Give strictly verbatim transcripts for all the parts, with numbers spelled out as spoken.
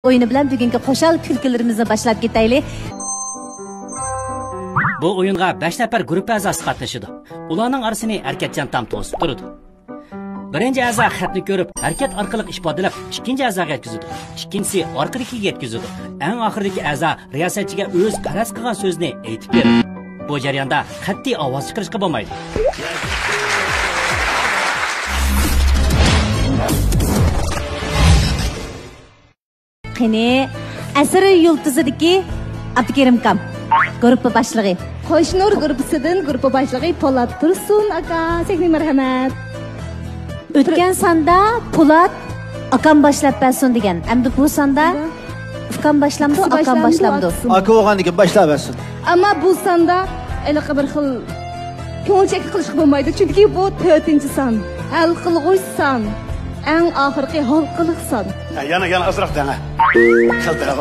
ئويۇنى بىلەن بۈگۈنكى خۇشال كۈلكىلىرىمىزنى باشلاپ كېتەيلى. بۇ ئويۇنغا بەش نەپەر گۇرۇپپا ئەزاسى قاتنىشىدۇ. ئۇلارنىڭ ئارىسىنى ھەرىكەتچان تام توسۇپ تۇرىدۇ. بىرىنچى ئەزا خەتنى كۆرۈپ، ھەرىكەت ئارقىلىق ئىپادىلەپ، ئىككىنچى ئەزاغا يەتكۈزىدۇ. ئىككىنچىسى ئارقىدىكىگە يەتكۈزىدۇ. ئەڭ ئاخىرىدىكى ئەزا رىياسەتچىگە ئۆزى غەرەز قىلغان سۆزنى ئېيتىپ بېرىدۇ. بۇ جەرياندا قەتئىي ئاۋاز چىقىرىشقا بولمايدۇ. قېنى، ئەسىر يۇلتۇزىدىكى ئابدۇكېرىم ئاكام، گۇرۇپپا باشلىقى. قوشنۇر گۇرۇپپىسىدىن گۇرۇپپا باشلىقى پولات تۇرسۇن ئاكا، سەھنىگە مەرھەمەت. ئۆتكەن ساندا پولات ئاكام باشلاپ بەرسۇن دېگەن. ئەمدى بۇ ساندا ئۇكام باشلامدۇ، ئاكام باشلامدۇ؟ ئاكا بولغاندىكىن باشلاپ بەرسۇن. ئەمما بۇ ساندا ھېلىقى بىر خىل كۆڭۈل چەككە قىلىشقا بولمايدۇ، چۈنكى بۇ تۆتىنچى سان، ھەل قىلغۇچ سان، ئەڭ ئاخىرقى ھالقىلىق سان. ھە، يەنە، يەنە ئازراق دەڭ، ھە. قىلدىراق.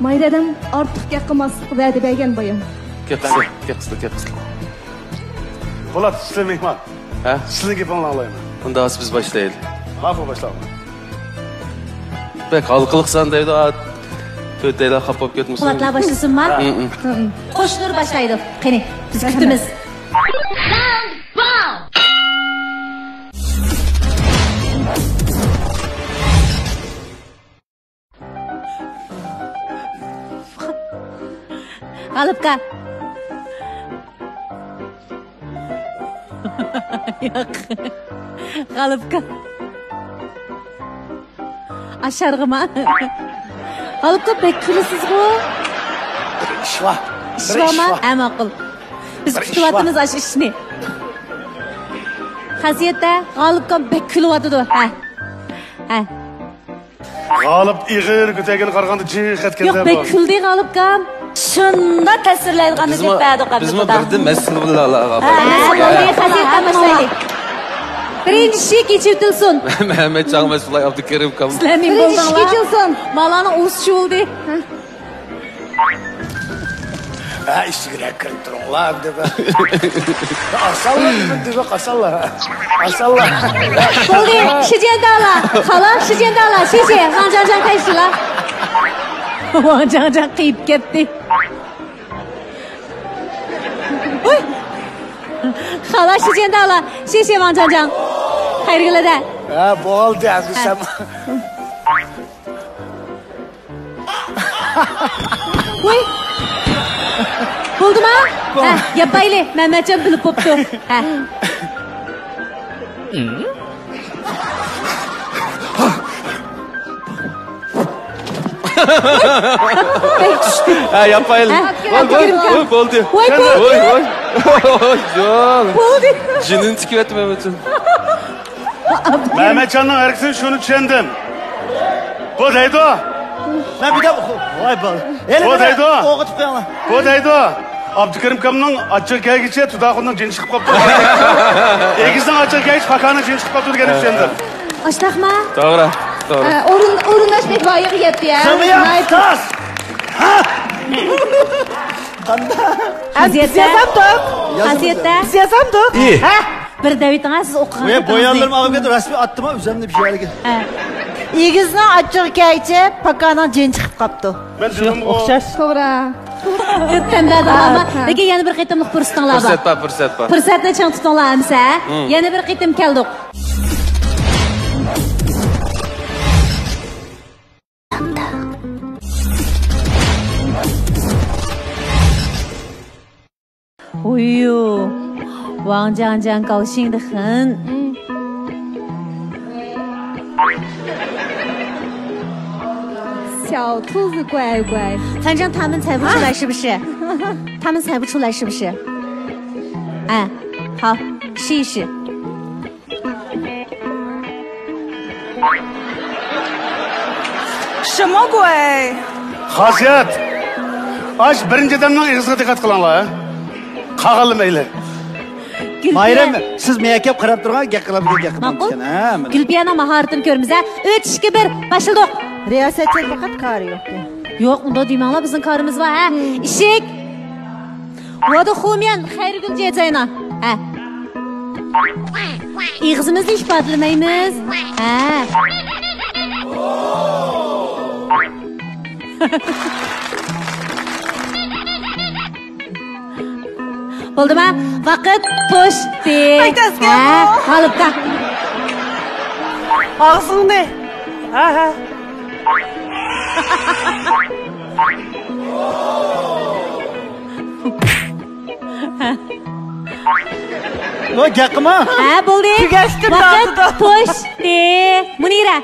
مايرا دادام ئارتۇق گەپ قىلماسلىققا ۋەدە بەرگەن بايام. گەپ قىلسا، گەپ قىلسا، گەپ قىلسا. پولات، سىلەر مېھمان. ھە؟ سىلەرنىڭ گېپىڭلارنى ئاڭلايمەن. ئۇنداق بولسا بىز باشلايلى. ماقۇل، باشلاڭ. بەك ھالقىلىق سان دەيدۇ، ئا، تۆتەيلەن خاپا بولۇپ كەتمىسۇن. پولاتلار باشلىسۇنما؟ ھە، ھە. قوشنۇر باشلايدۇ. قېنى، بىز كۈتىمىز. غالىپكا. ياق. غالىپكا. ئاشارغىما. غالىپكا، بەك كۈلىسىزغۇ. بىر ئىش بار. ئىش بارما؟ ھە، ماقۇل. بىز كۈتۈۋاتىمىز ئاشۇ ئىشنى. خاسىيەتتە غالىپكام بەك كۈلۈۋاتىدۇ. ھە. ھە. غالىپ ئېغىر كۆتەرگەنگە قارىغاندا جىق ئەتكەندە. ياق، بەك كۈلدى غالىپكام. شۇنداق تەسىرلەيدىغاننى دەپ بەردۇق ئەمدى. بىزمۇ بىردىن مەسىلە بىلەن ھە، بولدى، خاسىيەتتە باشلايلى. بىرىنچى ئىشىك ئېچىۋېتىلسۇن. مەمەتجان، مەسئۇللاي، ئابدۇكېرىم ئاكام. سىلەر نېمە بولدۇڭلار؟ بىرىنچى ئىشىك ئېچىلسۇن. مالانىڭ ئۇسۇشى بولدى. ھە، ئىچىگىرەك كىرىپ تۇرۇڭلار، دېدى. ئاسانلا، دېدى، ئاسانلا. ئاسانلا. بولدى، شىجيەندالا. خالا، شىجيەندالا. شىشە، ۋاڭجاڭجاڭ قايسىلا؟ ۋاڭجاڭجاڭ قېيىپ كەتتى. ۋۇي! خالا، شىجيەندالا. شىشە، ۋاڭجاڭجاڭ. خەيرىگىلىدە. ھە، بولدى، ئەمدى سەن. ۋۇي! بولدىما؟ ھە، ياپايلى، مەمەتجان بىلىپ بوپتۇ. ھە. ھە، ياپايلى. ھە، بول، بول، بول، بولدى. ۋاي، بولدى. ۋاي، ۋاي. ۋاي، جان. بولدى. جېنىنى تىكىۋەتتى مەمەتجان. مەمەتجاننىڭ ھەرىكىتىدىن شۇنى چۈشەندىم. بۇ دەيدۇ. مەن بىر دەپ، ۋاي بالا. بۇ دەيدۇ. ئوغۇتۇپ قويۇڭلار. بۇ دەيدۇ. ئابدۇكېرىم ئاكامنىڭ ئاچچىقى كەلگىچە تۇداخۇننىڭ جېنى چىقىپ قاپتۇ. ئېگىزنىڭ ئاچچىقى كەلگىچە پاكانىڭ جېنى چىقىپ قاپتۇ دېگەننى چۈشەندىم. ئاشتاقما؟ توغرا، توغرا. ئە، ئورۇن، ئورۇنداش بەك ۋايىغا يەتتى، ھە؟ سىڭىيە، تاس! قانداق؟ خاسىيەتتە. خاسىيەتتە. خاسىيەتتە. ھە؟ بىر دەۋېتىڭ، ھە، سىز ئوقۇغان. بويانلىرىم ئاغرىپ كەتتى، رەسمىي ئاتتىم، ئۆزۈمنى بىر يەرگە. ھە. ئېگىزنىڭ ئاچچىقى كەلگىچە پاكانىڭ جېنى چىقىپ قاپتۇ. مەن دېدىمغۇ. ئوخشاش. توغرا. كۆپ تەمبەدىڭلارما؟ ھە. لېكىن يەنە بىر قېتىملىق پۇرسىتىڭلار بار. پۇرسەت بار، پۇرسەت بار. پۇرسەتنى چىڭ تۇتۇڭلار ئەمىسە. ھە؟ ھىم. يەنە بىر قېتىم كەلدۇق. 哎呦，王江江高兴得很。嗯。小兔子乖乖。反正他们猜不出来是不是？啊？他们猜不出来是不是？哎，好，试一试。 什么鬼？ خاسىيەت! ئاش بىرىنچى ئادەمنىڭ ئېغىزىغا دىققەت قىلىڭلار، ھە؟ قالغانلا مەيلى. گۈلپىيە. مايرەم، سىز مەيەكەپ قاراپ تۇرغان، گەپ قىلىدىغان گەپ قىلمايدىكەن، ھە؟ ماقۇل. گۈلپىيەنىڭ ماھارىتىنى كۆرىمىز، ھە؟ ئۈچ، ئىككى، بىر، باشلىدۇق. رىياسەتچىنىڭ پەقەت كارى يوق. يوق، ئۇنداق دېمەڭلار، بىزنىڭ كارىمىز بار، ھە؟ ئىشىك. ۋادە خۇميەن، خەيرىگۈل جېجاينا. ھە. ئېغىزىمىزنى ئىپادىلىمەيمىز. ھە. بولدىما؟ ۋاقىت توشتى. ھە، غالىبقا. ئاغزىڭنى. ھە، ھە. ۋاي، گەپ قىلما. ھە، بولدى. تۈگەشتى، ۋاقىت توشتى. مۇنىرە.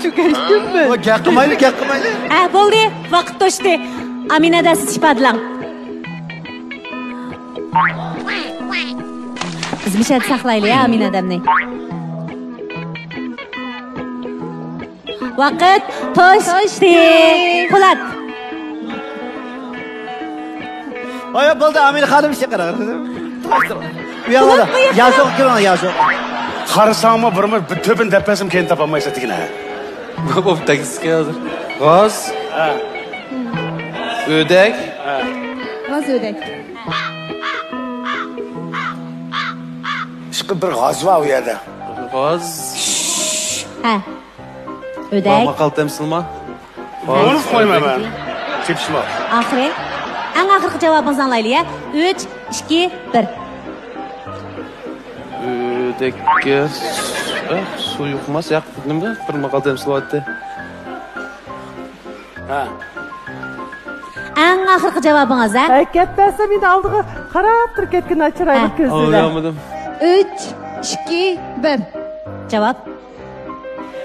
تۈگەشتىممۇ؟ ۋاي، گەپ قىلمايلى، گەپ قىلمايلى. ھە، بولدى. ۋاقىت توشتى. ئامىنە دەسسە ئىپادىلەڭ. بىز مۇشۇ يەردە ساقلايلى يا، ئامىنە ئادەمنى. ۋاقىت توشتى. پولات. ھاي، بولدى، ئامىنە خانىم، ئىشقىلىڭ. ئۇ ياقلاردا. يازۇق، كىرىڭ، يازۇق. قارىساڭمۇ، بىرمۇ بىر تۆپىنى دەپ بەرسەم، كەينىدىن تاپالمايسەن دېگىنە. بۇ تەكلىپكە ھازىر. غاز. ھە. ئۆدەك. ھە. غاز ئۆدەك. ئىشقىلىپ بىر غاز بار ئۇ يەردە. غاز. ھە. ئۆدەك. ماقال تەمسىلما؟ بۇنى قويمايمەن. تېپىشما. ئاخىرى. ئەڭ ئاخىرقى جاۋابىڭىزنى ئاڭلايلى يا. ئۈچ، ئىككى، بىر. ئۆدەككە سۇ، ئە، سۇ يۇقماس. ياق، نېمە؟ بىر ماقال تەمسىلۋاتتى. ھە. ئەڭ ئاخىرقى جاۋابىڭىز، ھە؟ ھەرىكەت بەرسە مېنى ئالدىغا قاراپ تۇرۇپ كەتكىنى چىرايلىق ھە. كۆزلىرىدە. ئاڭلىيالمىدىم. ئۈچ، ئىككى، بىر. جاۋاب.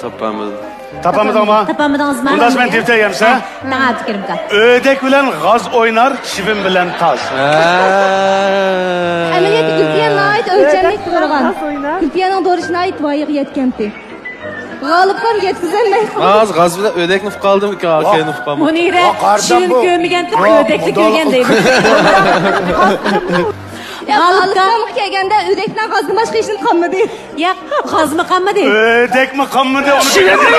تاپالمىدىم. تاپالمىدىڭما؟ تاپالمىدىڭىزما؟ ئۇنداق مەن تېپىتەي ئەمسە. ھە، دەڭ ئابدۇكېرىم ئاكا. ئۆدەك بىلەن غاز ئوينار، چىۋىن بىلەن تاش. ھە. ئەمەلىيەتتە گۈلپىيە ناھايىتى ئۆلچەملىك تۇرغان. ئۆدەك بىلەن غاز ئوينار. گۈلپىيەنىڭ دورىسى ناھايىتى ۋايىغا يەتكەنتى. غالىبقام يەتكۈزەلمەي قالدى. ھازىر غاز بىلەن ئۆدەكنى ئۇقۇپ قالدىم، ئىككى ئاكاينى ئۇقۇپ قالمىدىم. مۇنىرە، چىۋىن كۆرمىگەنتى، ئۆدەكنى كۆرگەن دەيدۇ. يا، غالىبقام كەلگەندە ئۆدەكنىڭ غازدىن باشقا ھېچنېمە قالمىدى. ياق، غازمۇ قالمىدى. ئۆدەكمۇ قالمىدى، ئۇنى دېگەندە.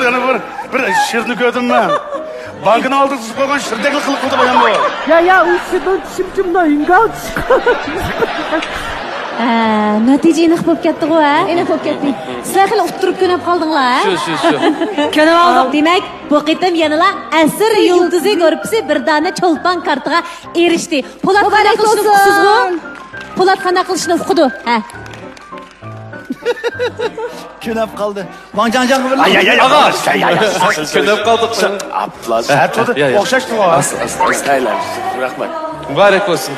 يەنە بىر، بىر شىرنى كۆردۈم مەن. بانكىنىڭ ئالدىغا تۇتۇپ قويغان شىردەكلا قىلىپ قويدى بايام بۇ. يا، يا، ئۇ شىردىن چىم-چىملا ھىڭگاۋ چىققان. ھە، نەتىجە ئېنىق بولۇپ كەتتىغۇ، ھە؟ ئېنىق بولۇپ كەتتى. سىلەر خېلى ئۇتتۇرۇپ كۆنۈپ قالدىڭلار، ھە؟ شۇ، شۇ، شۇ. كۆنۈپ ئالدۇق. دېمەك، بۇ قېتىم يەنىلا ئەسىر يۇلتۇزى گۇرۇپپىسى بىر دانە چولپان كارتىغا ئېرىشتى. پولات قانداق قىلىشنى ئۇقىسىزغۇ؟ پولات قانداق قىلىشنى ئۇقىدۇ، ھە؟ كۆنۈپ قالدى. ۋاڭ جاڭجاڭغا بىر ئاي، ئاي، ئاي، ئاغا. ئاي، ئاي، ئاي، ئاي. كۆنۈپ قالدۇق. ئاپلا. ھە، تۇردى. يا، يا. ئوخشاش تۇرغان. ئاس، ئاس، ئاس. ئەيلە. رەھمەت. مۇبارەك بولسۇن.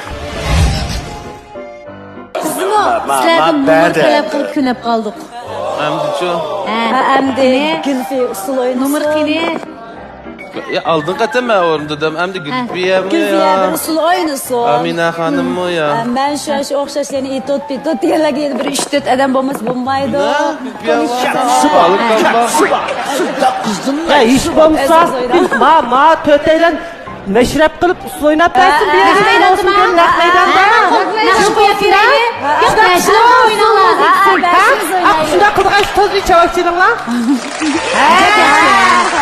بىزمۇ ما-، ما-، سىلەردىن ما-، نومۇر بەردى. تەلەپ قىلىپ كۆنۈپ قالدۇق. ئەمدىچۇ؟ ھە. ھە، ئەمدى قېنى؟ گۈلپىيە ئۇسسۇل ئوينىسۇن. نومۇر قېنى؟ يا، ئالدىنقى قېتىم مەن ئورۇندىدىم. ئەمدى ھە. گۈلپىيەمۇ يا؟ گۈلپىيە بىر ئۇسسۇل ئوينىسۇن. ئامىنە خانىممۇ يا؟ ھە، مەن شۇ، شۇ ئوخشاش يەنە ئېتوت پېتوت دېگەنلەرگە يەنە بىر ئۈچ تۆت ئادەم بولمىسا بولمايدۇ. نە؟ گۈلپىيە سۇ بار، سۇ بار. شۇنداق قىزدىم. ھە، ھېچ بولمىسا، ما، ما تۆتەيلەن مەشرەپ قىلىپ ئۇسسۇل ئويناپ بەرسۇن، بىر يەردە ئولتۇرسۇن، نەق مەيداندا. ناخشا قويۇپ بېرەيلى. ياق، بەشىنى ئويناڭلار. ھە؟ شۇنداق قىلغاچ تازا چاۋاك چېلىڭلار. ھە.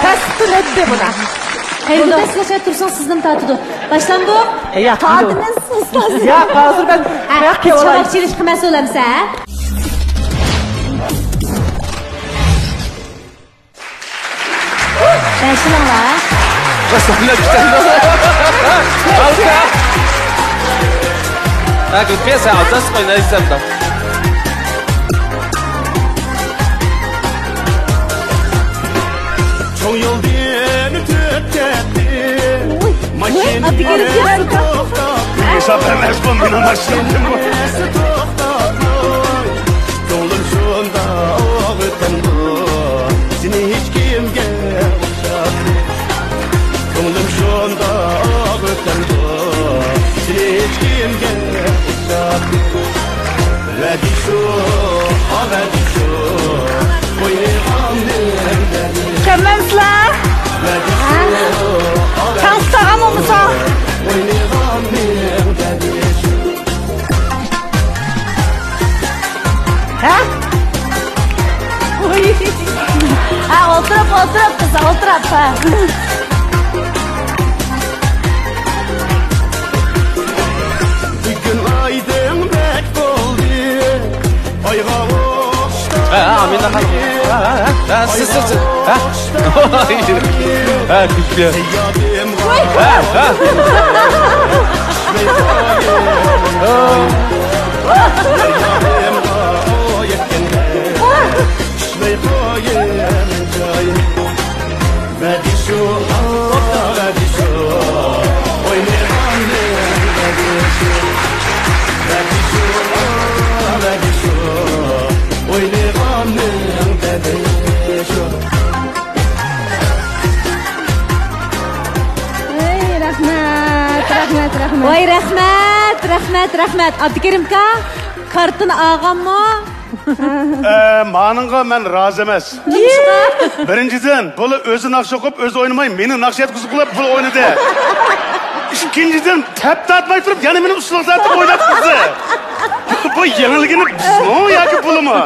تەستىقلەتتى بۇنى. قەيەردە سىلەر تۇرساڭ سىزنىمۇ تارتىدۇ. باشلاندۇق. ياق، تارتىمىز ئۇستاز. ياق، ھازىر مەن ياق، چاۋاك چېلىشقا مەسئۇل ئەمسە، ھە؟ بەشىڭلار. ھە، گۈلپىيە، سەن ئالداش قوينايسەن دا. چوڭ يولدىن ئۆتۈپ كەتتى. ماشىنا توختاپ. ھېساب ئەمەس بۇ، مېنىڭ ماشىنام. توختاپ. كۆڭلۈم شۇنداق ئۆتەمدۇ، سېنى ھېچكىمگە ئوخشاتماي. كۆڭلۈم شۇنداق ئۆتەمدۇ، سېنى ھېچكىمگە ئوخشاتماي. ۋەدە شۇ، ۋەدە شۇ، ئوينىغاننىڭ ۋەدىسى. كەممەمسىلەر؟ ۋەدە شۇ، تاڭ تاغام بولمىسا. ئوينىغاننىڭ ۋەدىسى. ھە؟ ۋۇي. ئولتۇرۇپ، قىز، ئولتۇرۇپ، ھە. بۈگۈن ئايدىڭ بەك بولدى، ئايغا ئوخشاش. ھە، ھە، ئامىنە خانىم. ھە، ھە، ھە. ھە، سىز، سىز، سىز. ھە. ھە، كۈلكە. ھە، ھە. ۋەي، رەھمەت، رەھمەت، رەھمەت. ۋاي، رەھمەت، رەھمەت، رەھمەت. ئابدۇكېرىمكا، كارتىنى ئالغانمۇ؟ ئە، مانىڭغا مەن رازى ئەمەس. نېمىشقا؟ بىرىنچىدىن، بۇلا ئۆزى ناخشا ئوقۇپ، ئۆزى ئوينىماي، مېنى ناخشا ئېيتقۇزغۇلەپ بۇلا ئوينىدى. ئىككىنچىدىن، تەپ تارتماي تۇرۇپ، يەنە مېنى ئۇسسۇلۇق تارتىپ ئويناتقۇزدى. بۇ يېڭىلگىنى بىزمۇ ياكى بۇلىمۇ؟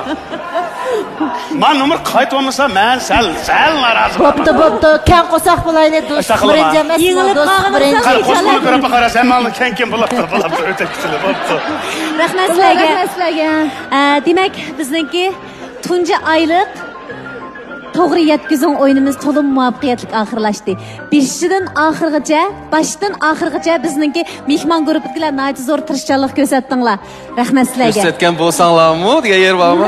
ما نومۇر قايتا بولمىسا، مەن سەل، سەل نارازىمەن. بوپتۇ، بوپتۇ. كەڭ قورساق بولايلى، دوست. ئەستەغپۇرۇللا. بىرىنچى ئەمەس، يېڭىلىپ دوست، قالغىنىڭىزغا بىرىنچى. قارا، قوشنىمۇ كۆرۈپ قارا، سەن ماڭا كەڭ-كەڭ بولاپتۇ، بولاپتۇ، ئۆتەكچىلىك بوپتۇ. رەھمەت سىلەرگە. رەھمەت سىلەرگە. ئە، دېمەك، بىزنىڭكى تۇنجى ئايلىق توغرا يەتكۈزۈڭ ئويۇنىمىز تولىمۇ مۇۋەپپەقىيەتلىك ئاخىرلاشتى. بېشىدىن ئاخىرغىچە، باشتىن ئاخىرغىچە بىزنىڭكى مېھمان گۇرۇپپىدىكىلەر ناھايىتى زور تىرىشچانلىق كۆرسەتتىڭلار. رەھمەت سىلەرگە. كۆرسەتكەن بولساڭلارمۇ دېگەن يېرى بارمۇ؟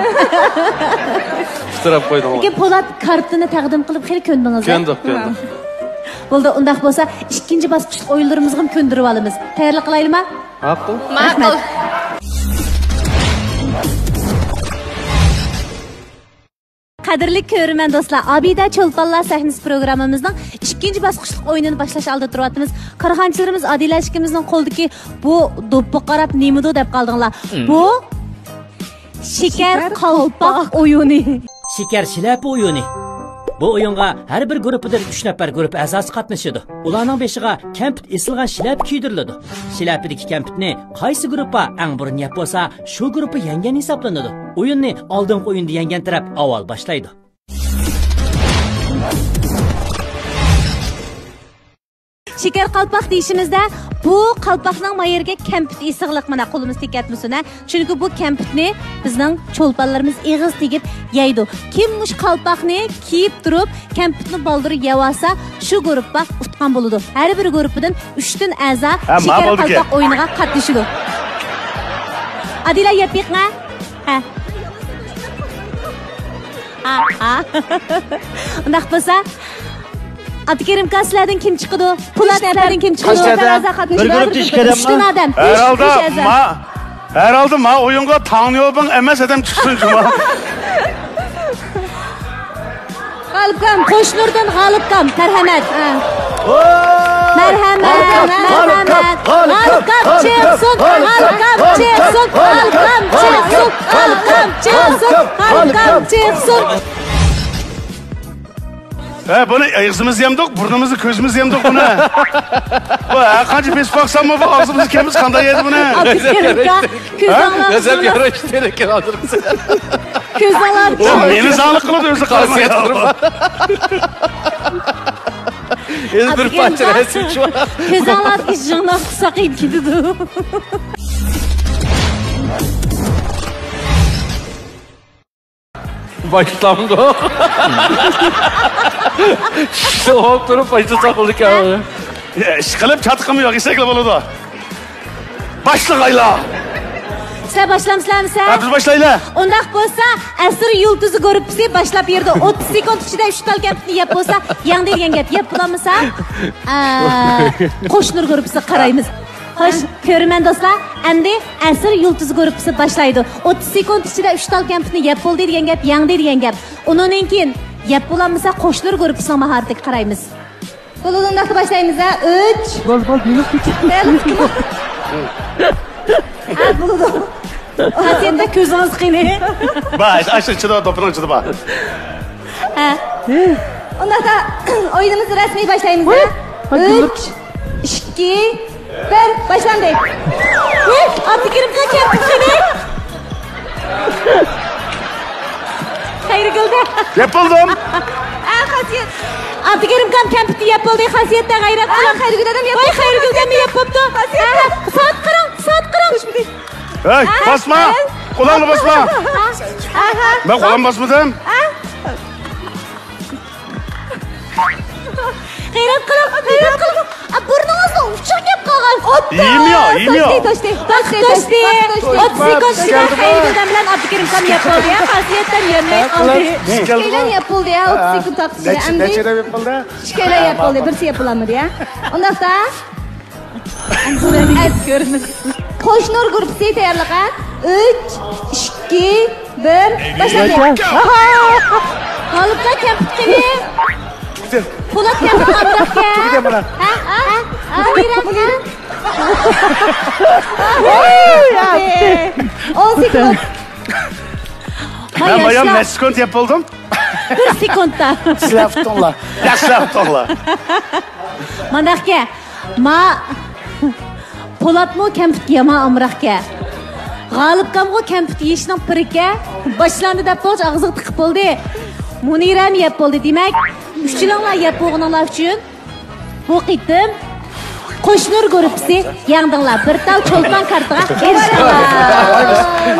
ئۇچراپ قويدۇڭلار. لېكىن پولات كارتىنى تەقدىم قىلىپ خېلى كۆندىڭىز، ھە؟ كۆندۇق، كۆندۇق. بولدى، ئۇنداق بولسا ئىككىنچى باسقۇچلۇق ئويۇنلىرىمىزغىمۇ كۆندۈرۈۋالىمىز. تەييارلىق قىلايلىما؟ ماقۇل. ماقۇل. قەدىرلىك كۆرۈرمەن دوستلار، ئابىدە چولپانلار سەھنىسى پروگراممىمىزنىڭ ئىككىنچى باسقۇچلۇق ئويۇنىنى باشلاش ئالدىدا تۇرۇۋاتىمىز. كارخانىچىلىرىمىز ئادىلە ئىككىمىزنىڭ قولىدىكى بۇ دوپپىغا قاراپ نېمىدۇ دەپ قالدىڭلار. بۇ شېكەر قالپاق ئويۇنى. شېكەر شىلەپە ئويۇنى. بۇ ئويۇنغا ھەر بىر گۇرۇپپىدىن ئۈچ نەپەر گۇرۇپپا ئەزاسى قاتنىشىدۇ. ئۇلارنىڭ بېشىغا كەمپۈت ئېسىلغان شىلەپە كىيدۈرۈلىدۇ. شىلەپىدىكى كەمپۈتنى قايسى گۇرۇپپا ئەڭ بۇرۇن يەپ بولسا، شۇ گۇرۇپپا يەڭگەن ھېسابلىنىدۇ. ئويۇننى ئالدىنقى ئويۇندا يەڭگەن تەرەپ ئاۋۋال باشلايدۇ. شېكەر قالپاق دېيىشىمىزدە، بۇ قالپاقنىڭ مايىرىگە كەمپۈت ئېسىغلىق، مانا، قولىمىز تېگىپ كەتمىسۇن، ھە. چۈنكى بۇ كەمپۈتنى بىزنىڭ چولپانلىرىمىز ئېغىز تېگىپ يەيدۇ. كىم مۇشۇ قالپاقنى كىيىپ تۇرۇپ، كەمپۈتنى بالدۇر يەۋالسا، شۇ گۇرۇپپا ئۇتقان بولىدۇ. ھەر بىر گۇرۇپپىدىن ئۈچتىن ئەزا ھە، ما شېكەر بولدىكى. قالپاق ئويۇنىغا قاتنىشىدۇ. ئادىلە، يەپ بېقىڭە. ھە. ھا، ھا. ئۇنداق بولسا، ئابدۇكېرىمكا، سىلەردىن كىم چىقىدۇ؟ پولات، سىلەردىن كىم چىقىدۇ؟ قاچ ئادەم؟ بىر گۇرۇپتا ئىككى ئادەممۇ؟ ئۈچتىن ئادەم. ھەرھالدا ئۈچ ئەزا. ما-، ھەرھالدا ما ئويۇنغا تاڭيوبىڭ ئەمەس ئادەم چىقسۇن جۇما. غالىبكام، قوشنۇردىن غالىبكام، مەرھەمەت. ھە. مەرھەمەت، مەرھەمەت. غالىبكام چىقسۇن، غالىبكام چىقسۇن، غالىبكام چىقسۇن، غالىبكام چىقسۇن، غالىبكام چىقسۇن. ھە، بۇنى ئېغىزىمىز يەمدۇق، بۇرنىمىزنى، كۆزىمىز يەمدۇق بۇنى. بۇ ھەر قانچە بېسىپ باقساممۇ، بۇ ئاغزىمىزنى كەممىز قانداق يەيدۇ بۇنى؟ ئابدۇكېرىمكا، كۆزۈڭلار، ھە؟ كۆزۈڭلار. ئۇ مېنى زاڭلىق قىلىدۇ ئۆزى قارىماي. ئەمدى بىر پارچە رەسىم شۇ. كۆزۈڭلاردىكى جىڭلار قۇساق يېيىپ كېتىدۇ. باشلامدۇق. چۈشتە ئولتۇرۇپ باشلىساق بولىدىكەن. ئىشقىلىپ چاتىقىمۇ يوق، يېسەكلا بولىدۇ. باشلىغايلا. سىلەر باشلامسىلەرمۇ سىلەر؟ ھە، بىز باشلايلى. ئۇنداق بولسا، ئەسىر يۇلتۇزى گۇرۇپپىسى باشلاپ بېرىدۇ. ئوتتۇز سېكۇنت ئىچىدە ئۈچ تال كەمپۈتنى يەپ بولسا، يەڭدى دېگەن گەپ. يەپ بولالمىسا، ئە، قوشنۇر گۇرۇپپىسىغا قارايمىز. خوش، كۆرۈرمەن دوستلار، ئەمدى ئەسىر يۇلتۇزى گۇرۇپپىسى باشلايدۇ. ئوتتۇز سېكۇنت ئىچىدە ئۈچ تال كەمپۈتنى يەپ بولدى دېگەن گەپ، يەڭدى دېگەن گەپ. ئۇنىڭدىن كېيىن يەپ بولالمىسا، قوشنۇر گۇرۇپپىسىنىڭ ماھارىتىگە قارايمىز. بولىدۇ، ئۇنداقتا باشلايمىز، ھە؟ ئۈچ. بولدى، بولدى، بولدى. ھە، بولىدۇ. خاسىيەتتە كۆزىڭىز قېنى؟ بار، ئاشۇ ئىچىدە، دوپپىنىڭ ئىچىدە بار. ھە. ئۇنداقتا ئويۇنىمىزنى رەسمىي باشلايمىز، ھە؟ ئۈچ، ئىككى، بىر، باشلاندى. ئابدۇكېرىمكا كەمپۈت قېنى؟ خەيرى كەلدى. يەپ بولدۇم. ئە، ئابدۇكېرىمكام كەمپۈتنى يەپ بولدى، خاسىيەتتە غەيرەت قىلىڭ. خەيرىگۈل دادام يەپ بولدى. ۋاي، خەيرىگۈل دادام يەپ بوپتۇ. خاسىيەتتە. ھە، سائەتكە قاراڭ، سائەتكە قاراڭ. ھەي، باسما! قولۇڭنى باسما! مەن قولۇمنى باسمىدىم. غەيرەت قىلىڭ، غەيرەت قىلىڭ. ئا، بۇرنىڭىزنىڭ ئۇچىغا كەپ قالغان. ئوتتا. يېمىيا، يېمىيا. توشتى، توشتى، توشتى، توشتى. ئوتتۇز سېكۇنت ئىچىدە خەيرىگۈلدەم بىلەن ئابدۇكېرىمكام يەپ بولدى يا، خاسىيەتتىن يۈرمەي قالدى. ئىككىيلەن يەپ بولدى يا، ئوتتۇز سېكۇنت ۋاقىت ئىچىدە. ئەمدى ئىككىيلەن يەپ بولدى، بىرسى يەپ بولالمىدى يا. ئۇنداقتا، قوشنۇر گۇرۇپپىسى تەييارلىقى. ئۈچ، ئىككى، بىر، باشلاندى. غالىبقا كەمپۈت قېنى؟ پولات كەمپۈت ئامراقكەن. ھە؟ ھە؟ ھە؟ مۇنىرەم، ھە؟ ئون سېكۇنت. مەن بايام نەچچە سېكۇنت يەپ بولدۇم؟ بىر سېكۇنتتا. سىلەر ئۇتتۇڭلار. ياخشىلار ئۇتتۇڭلار. مانداقكەن. ما پولاتمۇ كەمپۈت يامان ئامراقكەن. غالىبكامغۇ كەمپۈت يېيىشنىڭ پىرىكە. باشلاندى دەپ بولغاچ ئاغزىغا تىقىپ بولدى. مۇنىرەم يەپ بولدى. دېمەك، ئۈچىلىڭلار يەپ بولغىنىڭلار ئۈچۈن بۇ قېتىم قوشنۇر گۇرۇپپىسى يەڭدىڭلار. بىر تال چولپان كارتىغا ئېرىشتىڭلار.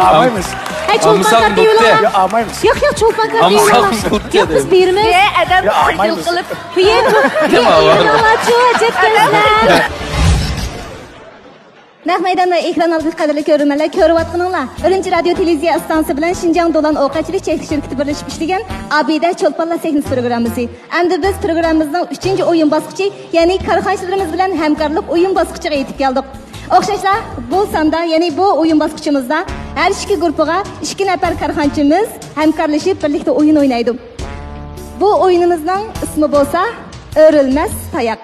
ئالمايمىز. ھەي، چولپان كارتا يوللاڭلار. ياق، ئالمايمىز. ياق، ياق، چولپان كارتا يوللاڭلار. ياق، بىز بېرىمىز. ئادەم قىل قىلىپ. بۇ يەر چو-، بۇ يەر يوللاڭلارچۇ، ئەجەب كەلسىلەر. نەق مەيدان ۋە ئېكران ئالدىدىكى قەدىرلىك كۆرۈرمەنلەر، كۆرۈۋاتقىنىڭلار ئۈرۈمچى رادىيو تېلېۋىزىيە ئىستانسىسى بىلەن شىنجاڭ دولان ئوقەتچىلىك چەكلىك شىركىتى بىرلىشىپ ئىشلىگەن ئابىدە چولپانلار سەھنىسى پروگراممىسى. ئەمدى بىز پروگراممىمىزنىڭ ئۈچىنچى ئويۇن باسقۇچى، يەنى كارخانىچىلىرىمىز بىلەن ھەمكارلىق ئويۇن باسقۇچىغا يېتىپ كەلدۇق. ئوخشاشلا، بۇ ساندا، يەنى بۇ ئويۇن باسقۇچىمىزدا ھەر ئىككى گۇرۇپپىغا ئىككى نەپەر كارخانىچىمىز ھەمكارلىشىپ بىرلىكتە ئويۇن ئوينايدۇ. بۇ ئويۇنىمىزنىڭ ئىسمى بولسا ئۆرۈلمەس تاياق.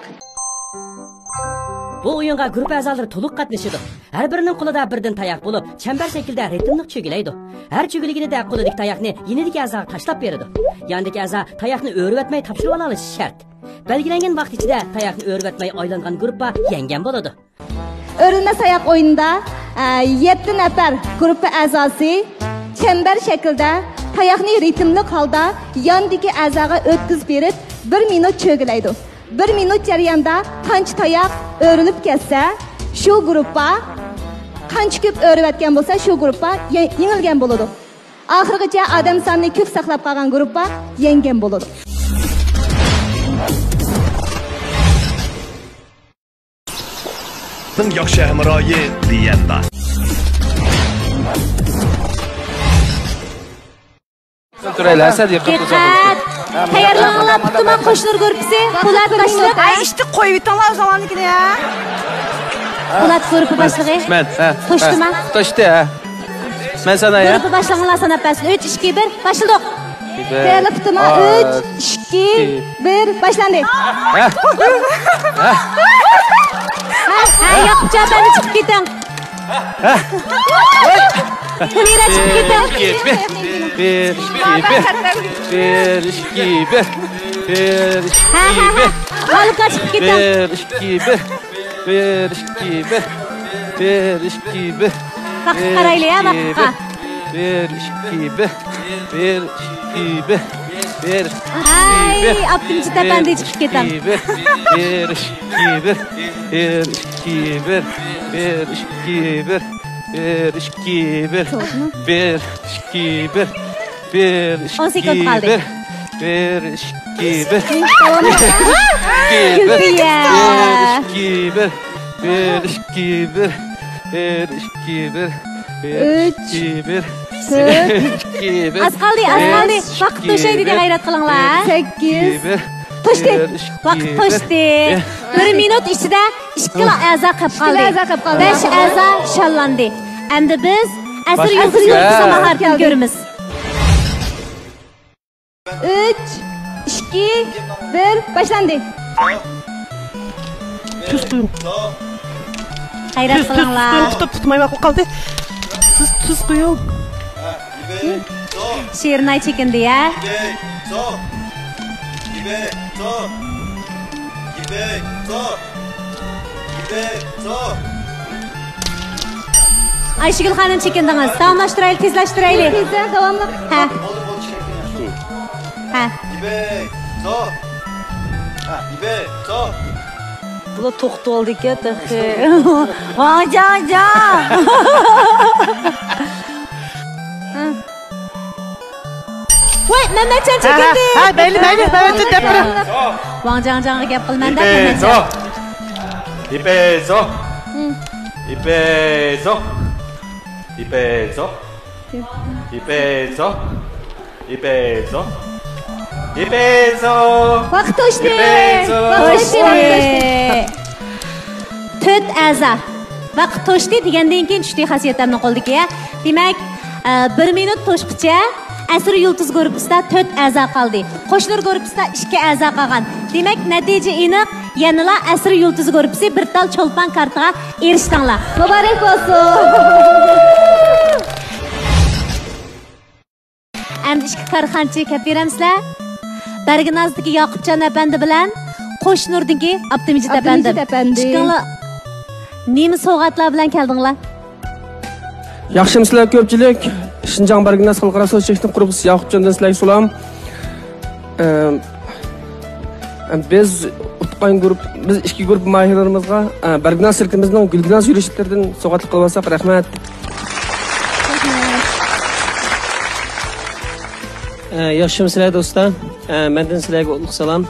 بۇ ئويۇنغا گۇرۇپپا ئەزالىرى تولۇق قاتنىشىدۇ. ھەر بىرىنىڭ قولىدا بىردىن تاياق بولۇپ، چەمبەر شەكلىدە رىتىملىق چۆگىلەيدۇ. ھەر چۆگىلىگىنىدە قولىدىكى تاياقنى يېنىدىكى ئەزاغا تاشلاپ بېرىدۇ. ياندىكى ئەزا تاياقنى ئۆرۈۋەتمەي تاپشۇرۇۋالالىشى شەرت. بەلگىلەنگەن ۋاقىت ئىچىدە تاياقنى ئۆرۈۋەتمەي ئايلانغان گۇرۇپپا يەڭگەن بولىدۇ. ئۆرۈلمەس تاياق ئويۇنىدا، ئە، يەتتە نەپەر گۇرۇپپا ئەزاسى چەمبەر شەكلىدە تاياقنى رىتىملىق ھالدا ياندىكى ئەزاغا ئۆتكۈزۈپ بېرىپ، بىر مىنۇت چۆگىلەيدۇ. بىر مىنۇت جەريانىدا قانچە تاياق ئۆرۈلۈپ كەتسە، شۇ گۇرۇپپا، قانچە كۆپ ئۆرۈۋەتكەن بولسا، شۇ گۇرۇپپا يە-، يېڭىلگەن بولىدۇ. ئاخىرغىچە ئادەم سانىنى كۆپ ساقلاپ قالغان گۇرۇپپا يەڭگەن بولىدۇ. ياخشى ھەمراھى ليەندا. تۇرايلى، ھەسەل يېقىپ تۇرساڭ. دىققەت! تەييارلىقىڭلار پۇتىما قوشنۇر گۇرۇپپىسى، پولات باشلىق. ئاي، ئىشتە قويۇۋېتىڭلار ئۆزۈڭلارنىڭكىنى، ھە؟ پولات گۇرۇپپا باشلىقى. مەن، ھە، توشتىما. ھە، توشتى، ھە. مەن ساناي، ھە؟ گۇرۇپپا باشلىقىڭلار ساناپ بەرسۇن. ئۈچ، ئىككى، بىر، باشلىدۇق. بىر، تەييارلىق پۇتىما. ئۈچ، ئىككى، بىر، باشلاندى. ھە؟ ھە، ھە، ياقۇپجان ئەپەندى چىقىپ كېتىڭ. ھە؟ مۇنىرە چىقىپ كېتىڭ. بىر، ئىككى، بىر. بىر، ئىككى، بىر. بىر، ئىككى، بىر. بىر، ئىككى، ھە، ھە، ھە. بىر. غالىبقا چىقىپ كېتىڭ. بىر، ئىككى، بىر. بىر، ئىككى، بىر. بىر، ئىككى، بىر. ۋاقىتقا قارايلى، ھە، ۋاقىتقا. بىر، ئىككى، بىر. بىر، ئىككى، بىر. بىر، ئىككى، بىر. ھەي، ئابدۇمىجىت ئەپەندى چىقىپ كېتىڭ. بىر، ئىككى، بىر. بىر، ئىككى، بىر. بىر، ئىككى، بىر. بىر، ئىككى، بىر. بىر، ئىككى، بىر. بىر، ئىككى، بىر. بىر، ئىككى، بىر. ئون سېكۇنت قالدى. بىر، ئىككى، بىر. داۋام. بىر، ئىككى، بىر. گۈلپىيە. بىر، ئىككى، بىر. بىر، ئىككى، بىر. بىر، ئىككى، بىر. بىر، ئۈچ، ئىككى، بىر. تۆت. بىر، ئىككى، بىر. ئاز قالدى، ئاز قالدى. بىر، ۋاقىت ئىككى، توشاي دېدى، بىر. غەيرەت قىلىڭلار. بىر، سەككىز. ئىككى، بىر. توشتى. بىر، ئىككى، ۋاقىت بىر. توشتى. بىر. بىر مىنۇت ئىچىدە ئىككىلا ئەزا قېلىپ قالدى. ئىككىلا ئەزا قېلىپ قالدى. بەش ئەزا شاللاندى. ئەمدى بىز ئەسىر يۇلتۇزى ماھارىتىنى كۆرىمىز. ئۈچ، ئىككى، بىر، باشلاندى. تۇز قۇيۇڭ. غەيرەت قىلىڭلار. تۇز، تۇز، تۇز قۇيۇڭ، تۇتۇپ، تۇتماي ماقۇل قالدى. تۇز، تۇز قۇيۇڭ. شېرىنئاي چېكىندى، ھە؟ ئايشىگۈل خانىم چېكىندىڭىز. داۋاملاشتۇرايلى، تېزلەشتۈرەيلى. تېزرەك، داۋاملىق. ھە. ھە. بۇلار توختىۋالدىكەن تېخى. ۋاڭجاڭجاڭ. ۋاي، مەمەتجان چېكىندى. ھە، ھە، مەيلى، مەيلى، مەمەتجان دەپ بېرىڭ. ۋاڭجاڭجاڭغا گەپ قىلىمەن دەپ، مەمەتجان. ۋاقىت توشتى. ۋاقىت توشتى. تۆت ئەزا. ۋاقىت توشتى دېگەندىن كېيىن چۈشتى خاسىيەتەمنىڭ قولىدىكى. دېمەك، ئە، بىر مىنۇت توشقىچە ئەسىر يۇلتۇز گۇرۇپپىسىدا تۆت ئەزا قالدى. قوشنۇر گۇرۇپپىسىدا ئىككى ئەزا قالغان. دېمەك، نەتىجە ئېنىق. يەنىلا ئەسىر يۇلتۇزى گۇرۇپپىسى بىر تال چولپان كارتىغا ئېرىشتىڭلار. مۇبارەك بولسۇن! ئەمدى ئىككى كارخانىچى كەپ بېرەمسىلەر؟ بەرگىنازدىكى ياقۇپجان ئەپەندى بىلەن قوشنۇردىكى ئابدۇمىجىت ئابدۇمىجىت ئەپەندى. ئەپەندى. ئىككىڭلار نېمە سوۋغاتلار بىلەن كەلدىڭلار؟ ياخشىمۇسىلەر كۆپچىلىك؟ شىنجاڭ بەرگىناز خەلقئارا سودا چەكلىك گۇرۇپپىسى ياقۇپجاندىن سىلەرگە سالام. ئەم، ئەم، بىز ئۇتقان گۇرۇپ، بىز ئىككى گۇرۇپپا ماھىرلىرىمىزغا، ئە، بەرگىناز شىركىتىمىزنىڭ گۈلگىناز يۈرۈشلىرىدىن سوۋغاتلىق قىلىۋالساق رەھمەت. ئە، ياخشىمۇسىلەر دوستلار؟ ئە، مەندىن سىلەرگە ئوتلۇق سالام.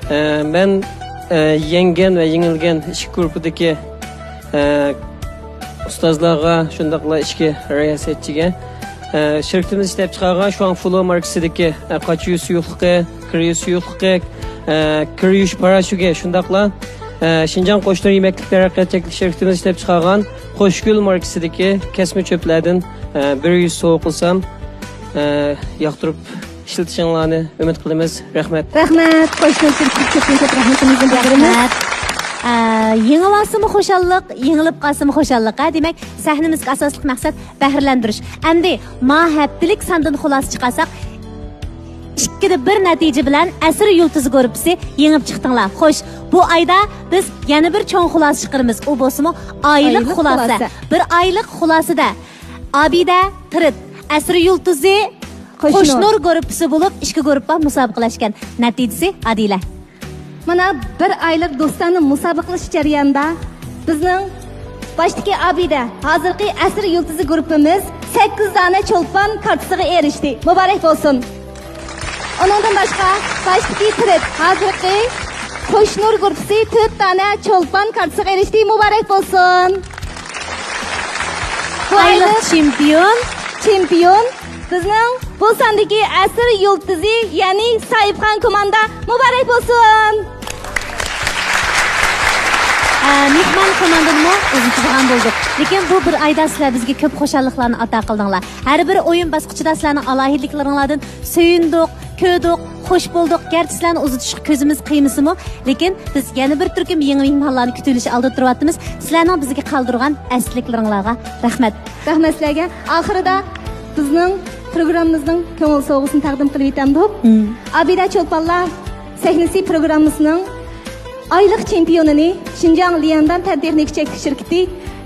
ئە، مەن، ئە، يەڭگەن ۋە يېڭىلگەن ئىككى گۇرۇپپىدىكى، ئە، ئۇستازلارغا، شۇنداقلا ئىچكى رىياسەتچىگە، ئە، شىركىتىمىز ئىشلەپچىقارغان شۇاڭ فۇلو ماركىسىدىكى، ئە، قاچا يۇيۇش سۇيۇقلۇقى، كىر يۇيۇش سۇيۇقلۇقى، ئە، كىر يۇيۇش پاراشوكى، شۇنداقلا، ئە، شىنجاڭ قوشنۇر يېمەكلىك تەرەققىيات چەكلىك شىركىتىمىز ئىشلەپچىقارغان خوشگۈل ماركىسىدىكى كەسمە چۆپلەردىن، ئە، بىر يۈز سوۋغا قىلسام، ئە، ياقتۇرۇپ ئىشلىتىشىڭلارنى ئۈمىد قىلىمىز. رەھمەت. رەھمەت. قوشنىدىن كۆپتىن كۆپ رەھمىتىمىزنى بىلدۈرىمىز. رەھمەت. ئە، يېڭىۋالسىمۇ خۇشاللىق، يېڭىلىپ قالسىمۇ خۇشاللىق، ھە؟ دېمەك، سەھنىمىزدىكى ئاساسلىق مەقسەت بەھرىلەندۈرۈش. ئەمدى ما ھەپتىلىك ساندىن خۇلاسە چىقارساق، ئىككىدە بىر نەتىجە بىلەن ئەسىر يۇلتۇزى گۇرۇپپىسى يېڭىپ چىقتىڭلار. خوش، بۇ ئايدا بىز يەنە بىر چوڭ خۇلاسە چىقىرىمىز. ئۇ بولسىمۇ ئايلىق ئايلىق خۇلاسە. خۇلاسە. بىر ئايلىق خۇلاسىدە ئابىدە، تىرىت، ئەسىر يۇلتۇزى، قوشنۇر. قوشنۇر گۇرۇپپىسى بولۇپ، ئىككى گۇرۇپپا مۇسابىقىلەشكەن. نەتىجىسى ئادىلە. مانا بىر ئايلىق دوستانە مۇسابىقىلىشىش جەريانىدا بىزنىڭ باشتىكى ئابىدە، ھازىرقى ئەسىر يۇلتۇزى گۇرۇپپىمىز سەككىز دانە چولپان كارتىسىغا ئېرىشتى. مۇبارەك بولسۇن! ئۇنىڭدىن باشقا، باشتىكى تىرىت، ھازىرقى قوشنۇر گۇرۇپپىسى تۆت دانە چولپان كارتىسىغا ئېرىشتى. مۇبارەك بولسۇن! بۇ ئايلىق ئايلىق چېمپىيون. چېمپىيون بىزنىڭ بۇ ساندىكى ئەسىر يۇلتۇزى، يەنى ساھىبخان كوماندا. مۇبارەك بولسۇن! ئە، مېھمان كوماندىنىمۇ ئۇزىتىدىغان بولدۇق. لېكىن بۇ بىر ئايدا سىلەر بىزگە كۆپ خۇشاللىقلارنى ئاتا قىلدىڭلار. ھەر بىر ئويۇن باسقۇچىدا سىلەرنىڭ ئالاھىدىلىكلىرىڭلاردىن سۆيۈندۇق، كۆردۇق، خوش بولدۇق. گەرچە سىلەرنى ئۇزىتىشقا كۆزىمىز قىيمىسىمۇ، لېكىن بىز يەنە بىر تۈركۈم يېڭى مېھمانلارنى كۈتۈۋېلىش ئالدىدا تۇرۇۋاتىمىز. سىلەرنىڭ بىزگە قالدۇرغان ئەسلىكلىرىڭلارغا رەھمەت. رەھمەت سىلەرگە. ئاخىرىدا بىزنىڭ پروگراممىمىزنىڭ كۆڭۈل سوۋغىسىنى تەقدىم قىلىۋېتەمدۇق. مم. ئابىدە چولپانلار سەھنىسى پروگراممىسىنىڭ ئايلىق چېمپىيونىنى شىنجاڭ ليەندان تەنتېخنىكا چەكلىك شىركىتى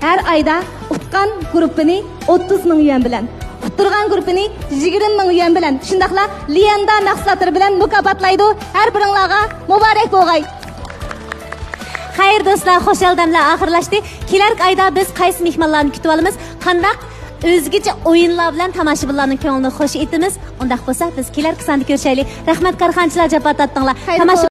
ھەر ئايدا ئۇتقان گۇرۇپپىنى ئوتتۇز مىڭ يۈەن بىلەن، ئۇتتۇرغان گۇرۇپپىنى يىگىرمە مىڭ يۈەن بىلەن، شۇنداقلا ليەندا مەھسۇلاتلىرى بىلەن مۇكاپاتلايدۇ. ھەر بىرىڭلارغا مۇبارەك بولغاي! خەير دوستلار، خۇشال دەملەر ئاخىرلاشتى. كېلەركى ئايدا بىز قايسى مېھمانلارنى كۈتۈۋالىمىز؟ قانداق ئۆزگىچە ئويۇنلار بىلەن تاماشىبىنلارنىڭ كۆڭلىنى خوش ئېتىمىز؟ ئۇنداق بولسا، بىز كېلەركى ساندا كۆرۈشەيلى. رەھمەت، كارخانىچىلار، جاپا تارتتىڭلار. خەير، تاماشا